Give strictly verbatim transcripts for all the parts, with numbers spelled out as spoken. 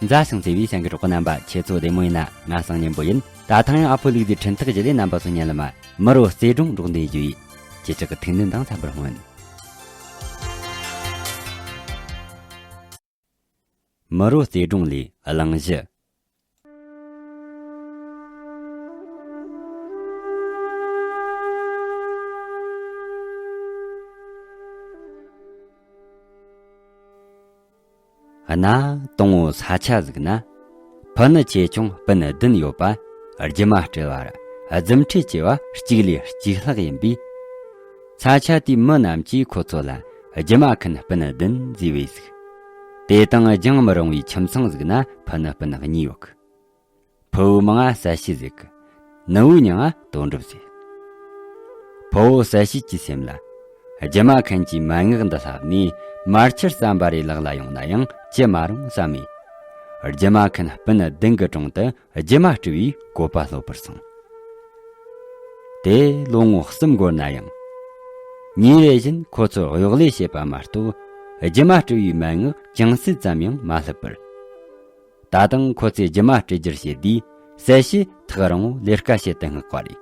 མཛའ་ཞིང་བརྩེ་བའི་སེང་གེ་གྲོགས་པོ་རྣམ་པ། ཁྱེད་ཚོ་བདེ་མོ་ཡིན་ན། ང་སང་ཉིན་པོ་ཡིན། ད་ཐེངས་ཨ་ཕོ་ལུག་རྫིའི་འཕྲིན་ཐག་བརྒྱུད་དེ་རྣམ་པ་ཚོ་སྙན་ལམ་མི་རོ་རྩེ་སྒྲུང་སྒྲོག་འདོན་རྒྱུ་ཡིན། ཁྱེད་ཅག་གི་ཐུགས་སྣང་དང་འཚམས་པར་སྨོན། མི་རོ་རྩེ་སྒྲུང་ལས་གླེང་གཞི། གནའ་དང་པོའི་ས་ཆ་ཟིག་ན། ཕུ་ནུ་ཆེ་ཆུང་སྤུན་བདུན་ཡོད་པ། རྒྱུ་མ་སྤྲེལ་བ་རྫུ་འཕྲུལ་ཆེ་བ་གཅིག་ལས་གཅིག་ལྷག་ཡིན་པས། ས་ཆ་དེའི་མི་རྣམས་ཀྱིས་ཁོ་ཚོ་ལ་རྒྱུ་མ་མཁན་སྤུན་བདུན་ཟེར་བས་ཟིག། དེ་དང་རྒྱང་མི་རིང་བའི་ཁྱིམ་ཚང་ཟིག་ན་ཕུ་ནུ་སྤུན་གཉིས་ཡོད་གི། ཕུ་བོའི་མིང་ང་གསལ་བྱེད་ཟེར་གི། ནུ་བོའི་མིང་ང་དོན་གྲུབ་ཟེར། ཕུ་བོ་གསལ་བྱེད་ཀྱི་སེམས་ལ། རྒྱུ་མ་མཁན་གྱི་མན་ངག་འདི་བསླབས་ནས་མར་ཆུར་རྩམ་པ་རེ་ལག་ལ་ཡོང་ན་ཡང་ཅི་མ་རུང་བསམ་མེད། རྒྱུ་མ་མཁན་སྤུན་བདུན་གྱི་དྲུང་དུ་རྒྱུ་མ་སྤྲུལ་བའི་བཀོད་པ་སློབ་པར་སོང་། དེ་ལོ་ངོ་གསུམ་འགོར་ན་ཡང་། ཉིན་རེ་བཞིན་ཁོ་ཚོར་གཡོག་ལས་བྱེད་པ་མ་གཏོགས་རྒྱུ་མ་སྤྲུལ་བའི་མན་ངག་ཅུང་ཟད་ཙམ་ཡང་མ་བསླབ་པར། ད་དུང་ཁོ་ཚོས་རྒྱུ་མ་སྤྲུལ་རྒྱུར་བྱེད་དུས་གསལ་བྱེད་ཐག་རིང་བོ་ལས་ཀ་བྱེད་དུ་མངགས་པ་རེད།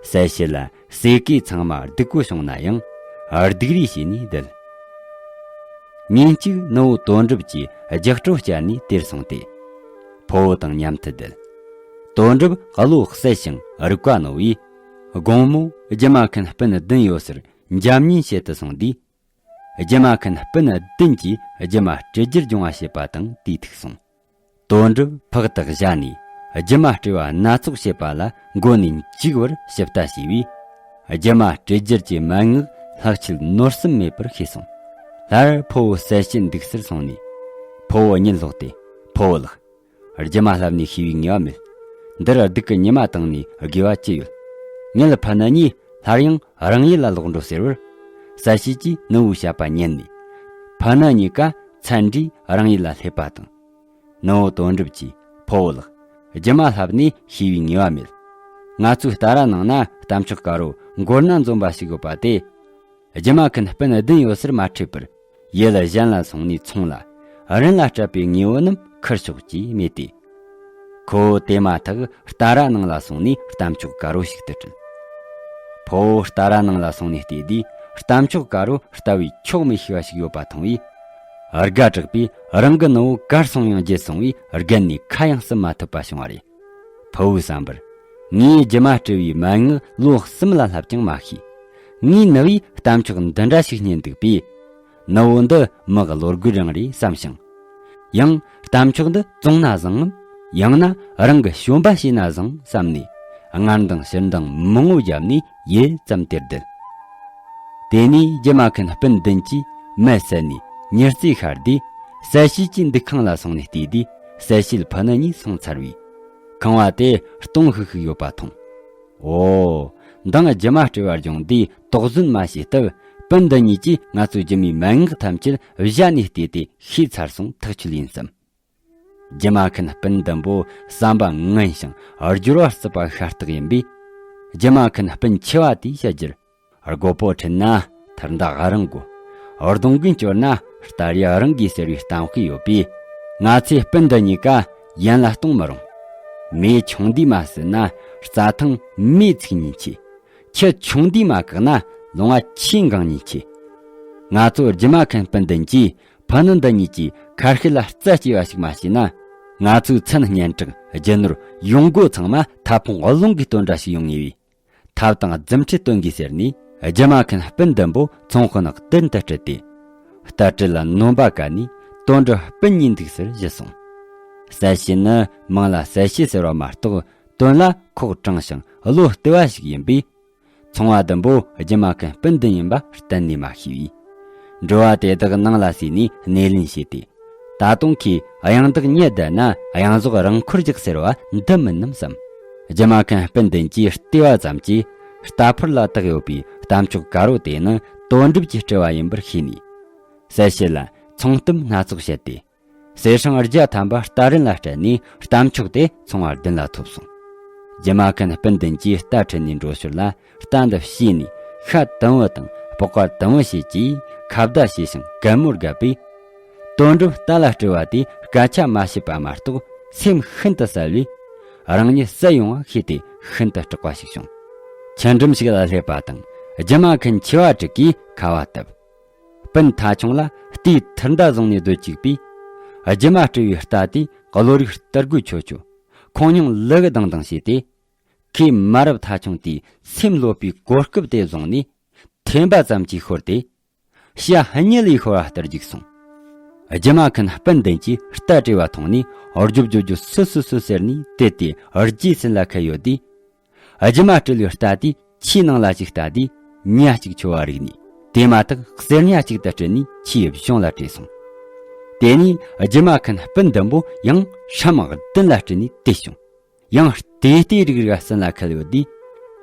གསལ་བྱེད་ལ་ཟས་གོས་ཚང་མ་སྡུག་པོ་བྱུང་ན་ཡང་སྡུག་རུས་བྱས་ནས་བསྡད། ཉིན་གཅིག་ནུ་བོ་དོན་གྲུབ་ཀྱིས་རྒྱགས་སྤྲོ་བསྐྱལ་ནས་དེར་སོང་སྟེ། ཕུ་བོ་དང་མཉམ་དུ་བསྡད། དོན་གྲུབ་བློ་གསལ་ཞིང་རིག་པ་རྣོ་བས། དགོང་མོ་རྒྱུ་མ་མཁན་སྤུན་བདུན་ཡོད་སར་འཇབ་ཉེན་བྱེད་དུ་སོང་དུས། རྒྱུ་མ་མཁན་སྤུན་བདུན་གྱིས་རྒྱུ་མ་སྤྲུལ་རྒྱུར་སྦྱོང་བ་བྱེད་པ་དང་དེས་ཐུག་སོང་། དོན་གྲུབ་ཕག་ཏུ་བཞག་ནས་རྒྱུ་མ་སྤྲུལ་བ་སྣ་ཚོགས་བྱེད་པ་ལ་མགོ་ནས་མཇུག་བར་ཞིབ་ལྟ་བྱས་པས། རྒྱུ་མ་སྤྲུལ་རྒྱུར་གྱི་མན་ངག་ལྷག་ཆད་ནོར་སེམས་མེད་པར་ཤེས་སོང་། སླར་ཕུ་བོ་གསལ་བྱེད་འདུག་སར་སོང་ནས། ཕུ་བོ་གཉིད་ལོག་སྟེ། ཕུ་བོ་ལགས། རྒྱུ་མ་བསླབས་ནས་ཤེས་པའི་ངེས་པ་མེད། འདིར་སྡུག་གི་ཉི་མ་བཏང་ནས་དགོས་པ་ཅི་ཡོད། ངེད་ཕུ་ནུ་གཉིས་སླར་ཡང་རང་ཡུལ་ལ་ལོག་འགྲོ་ཟེར་བར། གསལ་བྱེད་ཀྱིས་ནུ་བོའི་བཤད་པ་ཉན་ནས། ཕུ་ནུ་གཉིས་ཀ་ཚན་འདྲིས་རང་ཡུལ་ལ་སླེབས་པ་དང་། ནུ་བོ་དོན་གྲུབ་ཀྱིས་ཕུ་བོ་ལགས། རྒྱུ་མ་བསླབས་ནས་ཤེས་པའི་ངེས་པ་མེད། ང་ཚོའི་རྟ་ར་ནང་ན་རྟ་མཆོག་དཀར་པོ་མགོ་སྣ་འཛོམས་པ་ཞིག་ཡོད་པ་དེ། རྒྱུ་མ་མཁན་སྤུན་བདུན་ཡོད་སར་མ་ཁྲིད་པར། ཡུལ་གཞན་ལ་སོང་ནས་ཚོང་ལ་རིན་ལ་སྤྲད་པའི་དངོས་པོ་རྣམས་ཁུར་ཆོག་ཅེས་སྨྲས་ཏེ། ཁོ་བོ་དེ་མ་ཐག་རྟ་ར་ནང་ལ་སོང་ནས་རྟ་མཆོག་དཀར་པོ་ཞིག་ཏུ་ཁྲིད། ཕུ་བོ་རྟ་ར་ནང་ལ་སོང་ནས་བལྟས་དུས་རྟ་མཆོག་དཀར་པོ་ལྟ་བས་ཆོག་མི་ཤེས་པ་ཞིག་ཡོད་པ་མཐོང་བས། དགའ་དྲགས་པས་རང་གི་ནུ་བོ་གར་སོང་ཡང་བརྗེད་སོང་བས་རྒན་ནས་ཁ་ཡང་ཟུམ་མ་ཐུབ་པ་བྱུང་བ་རེད། ཕུ་བོའི་བསམ་པར། ངས་རྒྱུ་མ་སྤྲུལ་བའི་མན་ངག་ལོ་གསུམ་ལ་བསླབས་ཀྱང་མ་ཤེས། ངའི་ནུ་བོས་རྟ་མཆོག་འདི་འདྲ་ཞིག་རྙེད་འདུག་པས། ནུ་བོ་འདི་མི་བློ་རྒོད་རང་རེད་བསམ་ཞིང་། ཡང་རྟ་མཆོག་འདི་བཙོང་ན་བཟང་ངམ། ཡང་ན་རང་གི་བྱོན་པ་བྱས་ན་བཟང་བསམ་ནས་སྔར་འདང་ཕྱིར་འདང་མང་བོ་བརྒྱབ་ནས་ཡུད་ཙམ་དེར་བསྡད། དེ་ནས་རྒྱུ་མ་མཁན་སྤུན་བདུན་གྱིས་མལ་བསལ་ནས་མྱུར་རྩིས་ཤར་དུས། གསལ་བྱེད་ཀྱི་འདུ་ཁང་ལ་སོང་ནས་བལྟས་དུས་གསལ་བྱེད་ཕུ་ནུ་གཉིས་སོང་ཚར་བས། ཁང་བ་དེ་སྟོང་ཤིག་ཤིག་ཡོད་པ་མཐོང་། འོ། མདང་རྒྱུ་མ་སྤྲུལ་བ་སྦྱོང་དུས་དོགས་ཟོན་མ་བྱས་སྟབས། སྤུན་འདི་གཉིས་ཀྱིས་ང་ཚོའི་རྒྱུ་མའི་མན་ངག་ཐམས་ཅད་གཞལ་ནས་བལྟས་ཏེ་ཤེས་ཚར་སོང་ཐག་ཆོད་ཡིན་བསམ། རྒྱུ་མ་མཁན་སྤུན་བདུན་པོ་བསམ་པ་ངན་ཞིང་སྦྱོར་བ་རྩུབ་པ་ཤ་སྟག་ཡིན་པས། རྒྱུ་མ་མཁན་སྤུན་ཆེ་བ་དེས་བཤད་རྒྱུར། རྒོད་པོ་ཁྲིད་ན་ཐར་མདའ་ཨ་རང་དགོས། རྡུང་གིན་སྐྱོར་ན་རྟ་རེ་ཨ་རང་དགོས་ཟེར་བའི་གཏམ་དཔེ་ཡོད་པས། ང་ཚོས་སྤུན་འདི་གཉིས་ཀ་ཡན་ལ་གཏོང་མི་རུང་། མེ་ཆུང་དུས་མ་བསད་ན་རྩྭ་ཐང་མེས་ཚིག་ཉེན་ཆེ། ཁྱི་ཆུང་དུས་མ་བཀག་ན་ལུང་བ་ཆེས་འགང་ཉེན་ཆེ། ང་ཚོ་རྒྱུ་མ་མཁན་སྤུན་བདུན་གྱིས་ཕུ་ནུ་འདི་གཉིས་ཀྱི་ཁ་ཤུལ་ལ་རྩྭ་སྐྱེས་པ་ཞིག་མ་བྱས་ན། ང་ཚོའི་མཚན་སྙན་གྲགས་རྒྱུ་ནོར་ཡོང་སྒོ་ཚང་མ་ཐབ་ཕུང་རླུང་གི་དོན་འདྲ་ཞིག་ཡོང་ངེས་པས། ཐབས་དང་རྫུ་འཕྲུལ་སྟོན་དགོས་ཟེར་ནས་རྒྱུ་མ་མཁན་སྤུན་བདུན་པོ་ཚོང་དཔོན་ནག་དོན་དུ་ཁྲིད་དེ། རྟ་དྲེལ་ལ་ནོམ་པ་བཀལ་ནས་དོན་གྲུབ་སྤུན་གཉིས་འདུག་སར་བཞུད་སོང་། གསལ་བྱེད་ནི་མིང་ལ་གསལ་བྱེད་ཟེར་བ་མ་གཏོགས་དོན་ལ་ཁོག་དྲང་ཞིང་བློ་བརྟུལ་བ་ཞིག་ཡིན་པས། ཚོང་བ་བདུན་པོ་རྒྱུ་མ་མཁན་སྤུན་བདུན་ཡིན་པ་གཏན་ནས་མ་ཤེས་པས། འགྲུལ་བ་དེ་དག་ནང་ལ་བསུས་ནས་སྣེ་ལེན་བྱས་ཏེ། ད་དུང་ཁོས་གཡང་ལྡག་ཉལ་བསྡད་ན་གཡང་ཟོག་རང་འཁོར་རྒྱག་ཟེར་བ་འདི་མིན་ནམ་བསམ། རྒྱུ་མ་མཁན་སྤུན་བདུན་གྱིས་ལྟེ་བ་ཙམ་གྱིས་རྟ་ཕོར་ལ་བཏགས་ཡོད་པའི་རྟ་མཆོག་དཀར་པོ་དེ་ནི་དོན་གྲུབ་ཀྱིས་སྤྲུལ་བ་ཡིན་པར་ཤེས་ནས། གསལ་བྱེད་ལ་ཚོང་གཏམ་སྣ་ཚོགས་བཤད་དེ། གསེར་སྲང་བརྒྱ་ཐམ་པ་རྟ་རིན་ལ་སྤྲད་ནས་རྟ་མཆོག་དེ་ཚོང་བ་བདུན་ལ་ཐོབ་སོང་། རྒྱུ་མ་མཁན་སྤུན་བདུན་གྱིས་རྟ་ཁྲིད་ནས་འགྲོ་ཞོར་ལ་རྟ་འདི་བཤས་ནས་ཤ་དུམ་བུ་དང་སྤོག་པ་དུམ་བུ་བྱས་ཀྱིས་ཁ་བརྡ་བྱས་ཤིང་གད་མོ་བརྒྱབ་པས། དོན་གྲུབ་རྟ་ལ་སྤྲུལ་བ་དེས་ སྐད་ཆ་མ་བཤད་པ་མ་གཏོགས་སེམས་ཤིན་ཏུ་གསལ་བས། རང་ཉིད་གསལ་ཡོང་བ་ཤེས་ཏེ་ཤིན་ཏུ་སྐྲག་པ་ཞིག་བྱུང་། ཆུ་འགྲམ་ཞིག་ལ་སླེབས་པ་དང་། རྒྱུ་མ་ཁན་ཆེ་བ་དྲུག་གིས་ཁ་བ་བཏབ། སྤུན་ཐ་ཆུང་ལ་རྟའི་ཐུར་མདའ་བཟུང་ནས་སྡོད་ཅིག་པས། རྒྱུ་མ་སྤྲུལ་བའི་རྟ་དེས་བློ་རིག་སྟར་གོས་ཆོ་ཆོ། ཁོང་སྙིང་ལུ་གུ་ལྡང་ལྡང་བྱས་ཏེ། ཁོས་མ་རབས་ཐ་ཆུང་དེའི་སེམས་ལོག་པའི་གོ་སྐབས་དེ་བཟུང་ནས། འཐེན་པ་ཙམ་གྱིས་ཤོར་ཏེ། ཤ་སྙི་ལས་ཤོར་བ་ལྟར་འཇིགས་སོང་། རྒྱུ་མ་ཁན་སྤུན་བདུན་གྱིས་རྟ་བྲོས་པ་མཐོང་ནས། རྒྱུ་རྒྱུ་རྒྱུ་སུ་སུ་སུ་ཟེར་ནས་དེད་དེ་རྗེས་ཟིན་ལ་ཁད་ཡོད་དུས། རྒྱུ་མ་སྤྲུལ་བའི་རྟ་དེས་ཆུའི་ནང་ལ་ཅིག་ལྟ་དུས། ཉ་གཅིག་ཆོ་བ་རིག་ནས་དེ་མ་ཐག་གསེར་ཉ་གཅིག་ཏུ་སྤྲུལ་ནས་ཆུའི་གཞུང་ལ་བྲོས་སོང་། དེ་ནས་རྒྱུ་མ་ཁན་སྤུན་བདུན་པོ་ཡང་ཧྲམ་བདུན་ལ་སྤྲུལ་ནས་དེད་བྱུང་། ཡང་བལྟས་བལྟས་རིག་རིག་སུན་ལ་ཁད་ཡོད་དུས།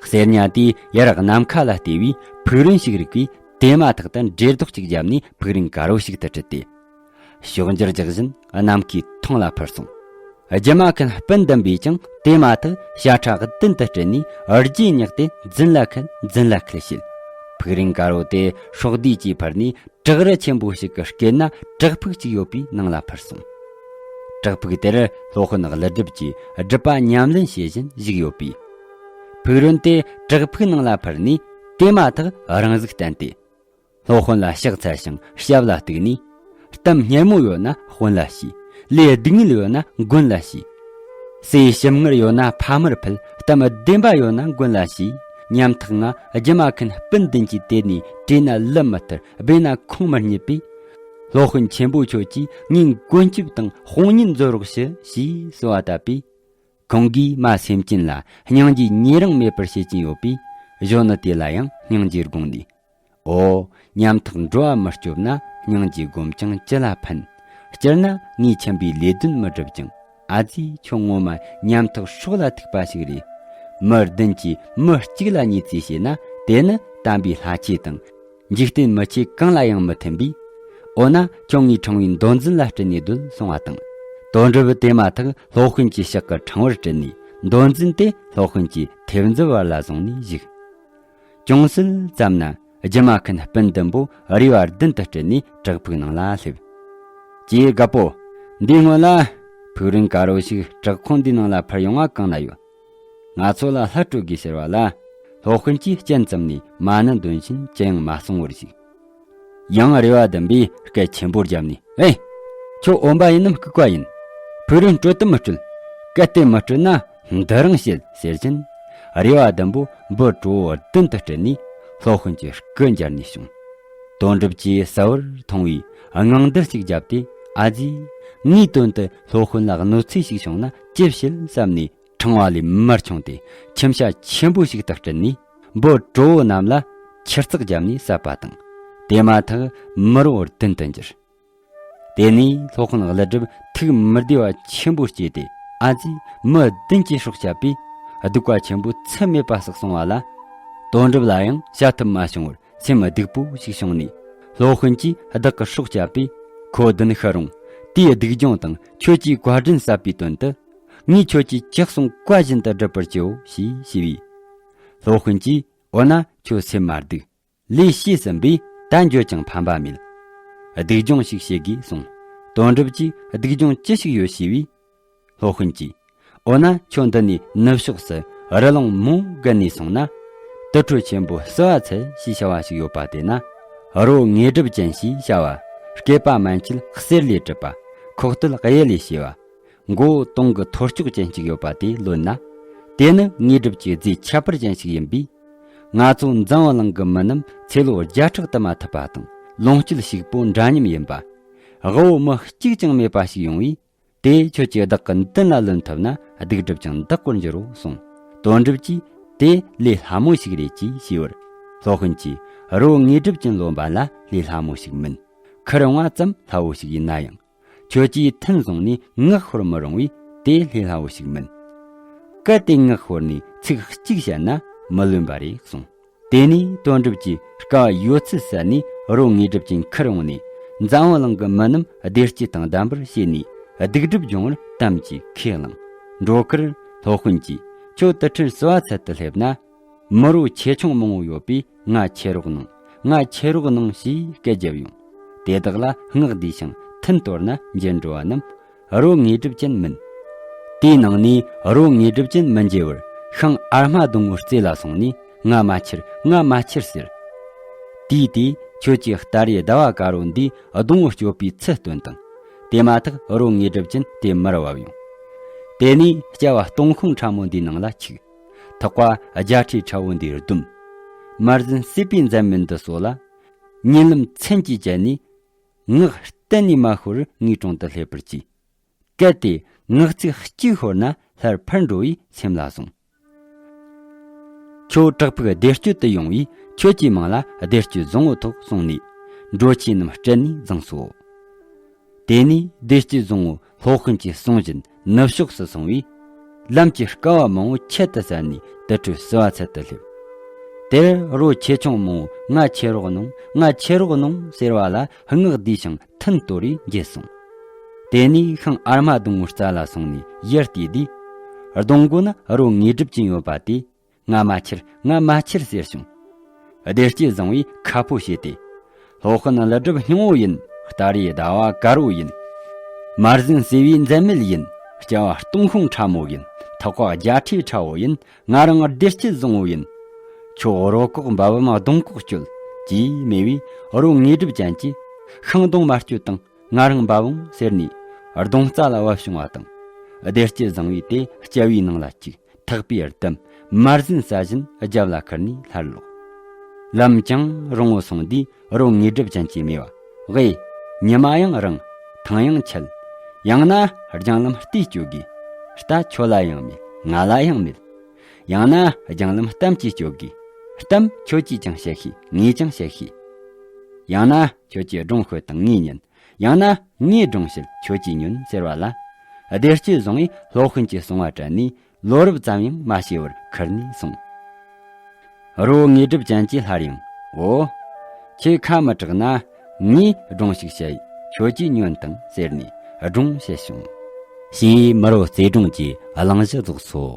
གསེར་ཉ་དེས་ཡར་ནམ་མཁའ་ལ་བལྟས་པས་ཕུག་རོན་ཞིག་རིག་པས། དེ་མ་ཐག་ཏུ་འགྲེ་ལྡོག་ཅིག་བརྒྱབ་ནས་ཕུག་རོན་དཀར་བོ་ཞིག་ཏུ་གྲུབ་སྟེ། ཕྱོགས་འགྱུར་རྒྱག་བཞིན་ནམ་མཁའི་ཐོང་ལ་འཕུར་སོང་། རྒྱུ་མ་ཁན་སྤུན་བདུན་པོས་ཀྱང་དེ་མ་ཐག་ཤ་ཁྲག་བདུན་དུ་སྤྲུལ་ནས་རྗེས་བསྙེགས་ཏེ་རྫུན་ལ་ཁད་རྫུན་ལ་ཁད་བྱེད། ཕུག་རོན་དཀར་བོ་དེ་སྲོག་བསྡུས་ཀྱིས་འཕུར་ནས། བྲག་རི་ཆེན་པོ་ཞིག་གི་སྐེད་ན་བྲག་ཕུག་ཅིག་ཡོད་པའི་ནང་ལ་འཕུར་སོང་། བྲག་ཕུག་དེར་སློབ་དཔོན་ཀླུ་སྒྲུབ་ཀྱིས་སྒྲུབ་པ་ཉམས་ལེན་བྱེད་བཞིན་བཞུགས་ཡོད་པས། ཕུག་རོན་དེ་བྲག་ཕུག་ནང་ལ་འཕུར་ནས་དེ་མ་ཐག་རང་གཟུགས་བསྟན་ཏེ། སློབ་དཔོན་ལ་ཕྱག་འཚལ་ཞིང་ཞབས་ལ་གཏུགས་ནས། གཏམ་སྙན་མོ་ཡོད་ན་དཔོན་ལ་ཞུས། ལས་སྡུག་བསྔལ་ཡོད་ན་མགོན་ལ་ཞུས། སྲས་ཞིམ་མངར་ཡོད་ན་ཕ་མར་ཕུལ། གཏམ་བདེན་པ་ཡོད་ན་མགོན་ལ་ཞུས། ཉམ་ཐག་ང་རྒྱུ་མ་ཁན་སྤུན་བདུན་གྱིས་དེད་ནས་བྲོས་ན་ལུ་མི་ཐར། སྦས་ན་ཁོང་མི་རྙེད་པས། སློབ་དཔོན་ཆེན་པོ་ཁྱོད་ཀྱིས་ངའི་མགོན་སྐྱབས་དང་དཔུང་གཉེན་མཛོད་རོགས་ཞུ་ཞེས་གསོལ་བ་བཏབ་པས། ཁོང་གིས་མ་སེམས་ཅན་ལ་སྙིང་རྗེ་ཉེ་རིང་མེད་པར་བྱེད་ཀྱིན་ཡོད་པས། གཞོན་ནུ་དེ་ལ་ཡང་སྙིང་རྗེ་དགོངས་ནས། འོ། ཉམ་ཐག་འགྲོ་བ་མི་སྐྱོབ་ན། སྙིང་རྗེ་སྒོམ་ཀྱང་ཅི་ལ་ཕན། སྤྱིར་ན་ངས་ཁྱིམ་པའི་ལས་དོན་མི་སྒྲུབ་ཅིང་། ཨ་ཙི། ཁྱོད་ངོ་མ་ཉམ་ཐག་སྲོག་ལ་ཐུག་པ་ཞིག་རེད། མི་བདུན་གྱིས་མི་གཅིག་ལ་ཉེས་རྩིས་བྱས་ན། དེ་ནི་དམ་པའི་ལྷ་ཆོས་དང་། འཇིག་རྟེན་མི་ཆོས་གང་ལ་ཡང་མི་མཐུན་པས། འོ་ན་ཁྱོད་ངའི་ཕྲེང་བའི་མདོ་འཛིན་ལ་སྤྲད་ནས་སྡོད་གསུང་བ་དང་། དོན་གྲུབ་དེ་མ་ཐག་སློབ་དཔོན་གྱི་ཕྱག་གི་ཕྲེང་བར་སྤྲད་ནས། མདོ་འཛིན་དེ་སློབ་དཔོན་གྱི་མཐེབ་མཛུབ་བར་ལ་བཟུང་ནས་བཞུགས། ཅུང་ཟད་ཙམ་ན་རྒྱུ་མ་ཁན་སྤུན་བདུན་པོ་རེ་བ་བདུན་དུ་སྤྲད་ནས་བྲག་ཕུག་ནང་ལ་སླེབས། ཀྱེ་རྒད་པོ། འདིའི་སྔོན་ལ་ཕུག་རོན་དཀར་བོ་ཞིག་བྲག་ཁུང་འདིའི་ནང་ལ་འཕུར་ཡོང་བ་གང་ན་ཡོད། ང་ཚོ་ལ་ལྷ་སྤྲོད་དགོས་ཟེར་བ་ལ། སློབ་དཔོན་གྱིས་སྤྱན་བཙུམ་ནས་མ་ཎི་འདོན་བཞིན་ཅི་ཡང་མ་གསུང་བར་བཞུགས། ཡང་རེ་བ་ལྡན་པས་སྐད་ཆེན་པོ་བརྒྱབ་ནས། ཨེ། ཁྱོད་འོན་པ་ཡིན་ནམ་ལྐུགས་པ་ཡིན། ཕུག་རོན་སྤྲོད་དམ་མི་སྤྲོད། གལ་ཏེ་མི་སྤྲོད་ན་འདི་རང་བྱེད་ཟེར་བཞིན། རེ་བ་ལྡན་པོ་འབུ་གྲོ་བོ་བདུན་དུ་སྤྲད་ནས་སློབ་དཔོན་གྱི་སྐུ་མཇལ་ནས་བྱུང་། དོན་གྲུབ་ཀྱིས་གསལ་བོར་མཐོང་བས་དངངས་འདུལ་ཅིག་བརྒྱབ་སྟེ། ཨ་ཙི། ངའི་དོན་དུ་སློབ་དཔོན་ལ་གནོད་འཚེ་ཞིག་བྱུང་ན་ཅི་བྱེད་བསམ་ནས། ཕྲེང་བ་ལས་མར་མཆོངས་ཏེ་ཁྱིམ་བྱ་ཆེན་པོ་ཞིག་ཏུ་སྤྲུལ་ནས། འབུ་གྲོ་བོ་རྣམས་ལ་ཆུ་རྩེག་བརྒྱབ་ནས་བསད་པ་དང་། དེ་མ་ཐག་མི་རོ་བདུན་དུ་འགྱུར། དེ་ནས་སློབ་དཔོན་ཀླུ་སྒྲུབ་ཐུགས་མི་བདེ་བ་ཆེན་པོ་སྐྱེས་ཏེ། ཨ་ཙི། མི་བདུན་གྱིས་སྲོག་བསྐྱབས་པས་སྡིག་པ་ཆེན་པོ་ཚད་མེད་པ་བསགས་སོང་བ་ལ། དོན་གྲུབ་ལ་ཡང་བྱ་ཐབས་མ་བྱུང་བར། སེམས་སྡུག་པོ་ཞིག་བྱུང་ནས། སློབ་དཔོན་གྱིས་བདག་གི་སྲོག་བསྐྱབས་པས། ཁོ་བདུན་ཤི་རུང་། དེའི་སྡིག་སྦྱོང་དང་ཁྱོད་ཀྱིས་བཀའ་དྲིན་བསབ་པའི་དོན་དུ། ངས་ཁྱོད་ཀྱི་ལྕགས་ཟུང་བཀའ་བཞིན་དུ་སྒྲུབ་པར་བགྱིའོ་ཞེས་ཞུས་པས། སློབ་དཔོན་གྱིས། འོ་ན་ཁྱོད་སེམས་མ་སྡུག། ལས་བྱས་ཟིན་པས་ད་འགྱོད་ཀྱང་ཕན་པ་མེད། སྡིག་སྦྱོང་ཞིག་བྱེད་དགོས་གསུངས། དོན་གྲུབ་ཀྱིས། སྡིག་སྦྱོང་ཅི་ཞིག་ཡོད་ཞུས་པས། སློབ་དཔོན་གྱིས། འོ་ན་ཁྱོད་འདི་ནས་ནུབ་ཕྱོགས་སུ་རི་ལུང་མོ་བརྒལ་ནས་སོང་ན། དུར་ཁྲོད་ཆེན་པོ་བསིལ་བ་ཚལ་ཞེས་བྱ་བ་ཞིག་ཡོད་པ། དེ་ན་རི་བོ་དངོས་གྲུབ་ཅན་ཞེས་བྱ་བ། སྐེད་པ་མན་ཆད་གསེར་ལས་གྲུབ་པ། ཁོག་སྟོད་གཡུ་ལས་བྱས་པ། མགོ་བོ་དུང་གི་ཐོར་ཅོག་ཅན་ཞིག་ཡོད་པ་དེ་ལོན་ན། དེ་ནི་དངོས་གྲུབ་ཀྱི་རྫས་ཁྱད་པར་ཅན་ཞིག་ཡིན་པས། ང་ཚོ་འཛམ་བུ་གླིང་གི་མི་རྣམས་ཚེ་ལོ་བརྒྱ་ཕྲག་དུ་མ་ཐུབ་པ་དང་། ལོངས་སྤྱོད་ཕྱུག་པོ་འདྲ་མཉམ་ཡིན་པ། དབུལ་བོ་མི་གཅིག་ཀྱང་མེད་པ་ཞིག་ཡོང་བས། དེ་ཁྱོད་ཀྱིས་བདག་གི་མདུན་ལ་ལོན་ཐུབ་ན་སྡིག་སྒྲིབ་ཀྱང་འདག་པར་འགྱུར་རོ་གསུངས། དོན་གྲུབ་ཀྱིས་དེ་ལས་སླ་མོ་ཞིག་རེད་ཅེས་ཞུས་པར། སློབ་དཔོན་གྱིས་རི་བོ་དངོས་གྲུབ་ཅན་ལོན་པ་ལ་ལས་སླ་མོ་ཞིག་མིན། ཁུར་འོང་བ་ཙམ་སླ་བོ་ཞིག་ཡིན་ན་ཡང་། ཁྱོད་ཀྱིས་ཐུན་བཟུང་ནས་ངག་ཤོར་མི་རུང་བས་དེ་ལས་སླ་བོ་ཞིག་མིན། གལ་ཏེ་ངག་ཤོར་ནས་ཚིག་གཅིག་བཤད་ན་མི་ལོན་པ་རེད་གསུངས། དེ་ནས་དོན་གྲུབ་ཀྱིས་དཀའ་བ་ཡོད་ཚད་བསལ་ནས་རི་བོ་དངོས་གྲུབ་ཅན་ཁུར་འོང་ནས། འཛམ་བུ་གླིང་གི་མི་རྣམས་བདེ་སྐྱིད་དང་ལྡན་པར་བྱས་ནས་སྡིག་སྒྲིབ་སྦྱོང་བར་དམ་གྱིས་ཁས་བླངས། འགྲོ་ཁར་སློབ་དཔོན་གྱིས། ཁྱོད་དུར་ཁྲོད་བསིལ་བ་ཚལ་དུ་སླེབས་ན། མི་རོ་ཆེ་ཆུང་མང་བོ་ཡོད་པས་ང་ཁྱེར་རོགས་གནང་། ང་ཁྱེར་རོགས་གནང་ཞེས་སྐད་བརྒྱབ་ཡོང་། དེ་དག་ལ་སྔགས་བཟླས་ཤིང་ཐུན་གཏོར་ན་འབྱིན་འགྲོ་བ་རྣམས། རོ་དངོས་གྲུབ་ཅན་མིན། དེའི་ནང་ནས་རོ་དངོས་གྲུབ་ཅན་མི་མཇལ་བར་ཤིང་ཨར་མ་སྡོང་བོའི་རྩེ་ལ་སོང་ནས། ང་མ་ཁྱེར། ང་མ་ཁྱེར་ཟེར། དུས་དེ་ཁྱོད་ཀྱིས་སྟ་རེ་ཟླ་བ་དཀར་བོ་འདིས་སྡོང་བོ་གཅོད་པའི་ཚུལ་སྟོན་དང་། དེ་མ་ཐག་རོ་དངོས་གྲུབ་ཅན་དེ་མར་བབས་ཡོང་། དེ་ནས་སྐྱ་བ་སྟོང་ཤོང་ཕྲ་མོ་འདིའི་ནང་ལ་ཆུག། ཐག་པ་རྒྱ་ཁྲི་ཕྲ་བོ་འདིར་བསྡོམས། མར་ཟིན་སྲིད་པའི་མཛད་མི་འདི་སོགས་ལ། ཉིན་ལམ་ཚན་གྱིས་བཅད་ནས། ངག་གཏན་ནས་མ་ཤོར་བར་ངའི་དྲུང་དུ་སླེབས་པར་གྱིས། གལ་ཏེ་ངག་ཚིག་གཅིག་ཤོར་ན་སླར་ཕར་འགྲོ་བའི་སེམས་ལ་ཟུངས། ཁྱོད་བྲག་ཕུག་བདེ་སྤྱོད་དུ་ཡོང་བས་ཁྱོད་ཀྱི་མིང་ལ་བདེ་སྤྱོད་བཟང་བོ་ཐོག་སོང་ནས། འགྲོ་ཆས་རྣམས་སྤྲད་ནས་བཟུང་སོ། དེ་ནས་བདེ་སྐྱིད་བཟང་བོ་སློབ་དཔོན་གྱིས་གསུང་བཞིན་ནུབ་ཕྱོགས་སུ་སོང་བས། ལམ་གྱི་དཀའ་བ་མང་བོ་ཁྱད་དུ་བསད་ནས་དུར་ཁྲོད་ཟིལ་བ་ཚལ་དུ་སླེབས། དེར་རོ་ཆེ་ཆུང་མང་བོ་ང་ཁྱེར་རོགས་གནང་། ང་ཁྱེར་རོགས་གནང་ཟེར་བ་ལ་ངག་བསྡུས་ཤིང་ཐུན་གཏོར་རེ་འགྱེལ་སོང་། དེ་ནས་ཤིང་ཨར་མ་སྡོང་བོའི་རྩ་ལ་སོང་ནས་ཡར་བལྟས་དུས། སྡོང་མགོ་ན་རོ་དངོས་གྲུབ་ཅན་ཡོད་པ་དེས། ང་མ་ཁྱེར། ང་མ་ཁྱེར་ཟེར་བྱུང་། བདེ་སྐྱིད་བཟང་བོས་ཁ་ཕོ་བྱས་ཏེ། སློབ་དཔོན་ཀླུ་སྒྲུབ་སྙིང་བོ་ཡིན། སྟ་རེ་ཟླ་བ་དཀར་བོ་ཡིན། མར་ཟན་བསིལ་བའི་མཛད་མེད་ཡིན། སྐྱ་བ་སྟོང་ཤོང་ཕྲ་མོ་ཡིན། ཐག་པ་རྒྱ་ཁྲི་ཕྲ་བོ་ཡིན། ང་རང་བདེ་སྐྱིད་བཟང་བོ་ཡིན། ཁྱོད་རོ་ཁོག་འབབ་བམ་སྡོང་ཁོག་གཅོད། ཅེས་སྨྲས་པས་རོ་དངོས་གྲུབ་ཅན་གྱིས། ཤིང་སྡོང་མ་གཅོད་དང་། ང་རང་འབབ་འོང་ཟེར་ནས། སྡོང་རྩ་ལ་བབས་བྱུང་བ་དང་། བདེ་སྐྱིད་བཟང་བོས་དེ་སྐྱ་བའི་ནང་ལ་བཅུག། ཐག་པས་བསྡམས། མར་ཟན་ཟ་བཞིན་རྒྱབ་ལ་ཁུར་ནས་སླར་ལོག། ལམ་ཅིག་རིང་བོ་སོང་དུས་རོ་དངོས་གྲུབ་ཅན་གྱིས་སྨྲས་པ། ཝེ། ཉི་མ་ཡང་རིང་། ཐང་ཡང་ཆད། ཡང་ན་རྒྱང་ལམ་རྟས་སྐྱོད་དགོས། རྟ་ཁྱོད་ལ་ཡང་མེད། ང་ལ་ཡང་མེད། ཡང་ན་རྒྱང་ལམ་གཏམ་གྱིས་སྐྱོད་དགོས། གཏམ་ཁྱོད་ཀྱིས་ཀྱང་བཤད་ཤེས། ངས་ཀྱང་བཤད་ཤེས། ཡང་ན་ཁྱོད་ཀྱིས་སྒྲུང་ཤོད་དང་ངས་ཉན། ཡང་ན་ངས་སྒྲུང་བཤད་ཁྱོད་ཀྱིས་ཉོན་ཟེར་བ་ལ། བདེ་སྐྱིད་བཟང་བོས་སློབ་དཔོན་གྱིས་གསུང་བ་དྲན་ནས་ལོ་རབས་ཙམ་ཡང་མ་བྱས་པར་ཁུར་ནས་སོང་། རོ་དངོས་གྲུབ་ཅན་གྱིས་སླར་ཡང་། འོ། ཁྱེད་ཁ་མི་གྲག་ན་ངས་སྒྲུང་ཞིག་བཤད་ཡིན། ཁྱོད་ཀྱིས་ཉོན་དང་ཟེར་ནས་སྒྲུང་བཤད་བྱུང་། ཞེས་མི་རོ་རྩེ་སྒྲུང་གི་གླེང་གཞི་རྫོགས་སོ།